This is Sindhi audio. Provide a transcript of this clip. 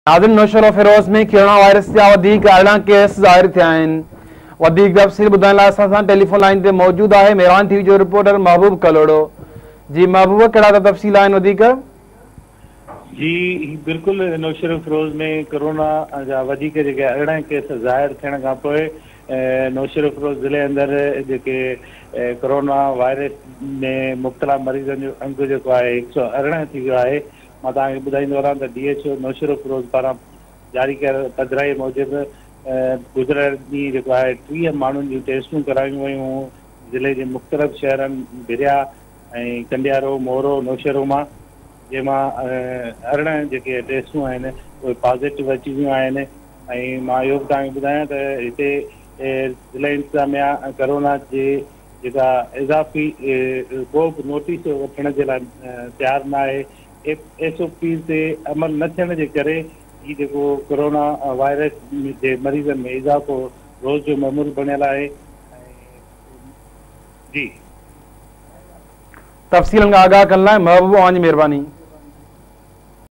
ناظرين نوشهروفيروز ۾ ڪرونا وائرس جا وڌيڪ 18 ڪيس ظاهر ٿيا آهن. وڌيڪ تفصيل ٻڌائڻ لاء اسان سان ٽيليفون لائين تي موجود آهي مهراڻ ٽي وي جو رپورٽر محبوب ڪلهوڙو. جي محبوب ڪهڙا ته تفصيل آهن وڌيڪ؟ جي بلڪل نوشهروفيروز ۾ ڪرونا جا وڌيڪ جيڪي 18 ڪيس ظاهر ٿيڻ کان پوء نوشهروفيروز ضلعي اندر جيڪي ڪرونا وائرس ۾ مبتلا مريضن جو انگ جيڪو آهي 118 ٿي ويو آهي. مان توهان کي ٻڌائيندو هلان ته ڊي ايڇ او نوشهروفيروز پاران جاري ڪيل پڌرائي موجب گذريل ڏينهن جيڪو آهي 30 ماڻهن جون ٽيسٽون ڪرايون ويون ضلعي جي مختلف شهرن ڀريا ۽ ڪنڊيارو، مورو، نوشهرو مان جنهن مان 18 جيڪي ٽيسٽون آهن اهي پازيٽو اچي ويون آهن ۽ مان اهو به توهان کي ٻڌايان ته هتي ضلعي انتظاميا ڪرونا جي جيڪا اضافي ڪو به نوٽيس وٺڻ جي لاء تيار نه آهي، ايس او پيز تي عمل نه ٿيڻ جي ڪري هي جيڪو ڪورونا وائرس جي مريضن ۾ اضافو روز جو معمول بڻيل آهي ۽ جي. تفصيلن کان آگاهه ڪرڻ لاء محبوب اوهان جي مهرباني.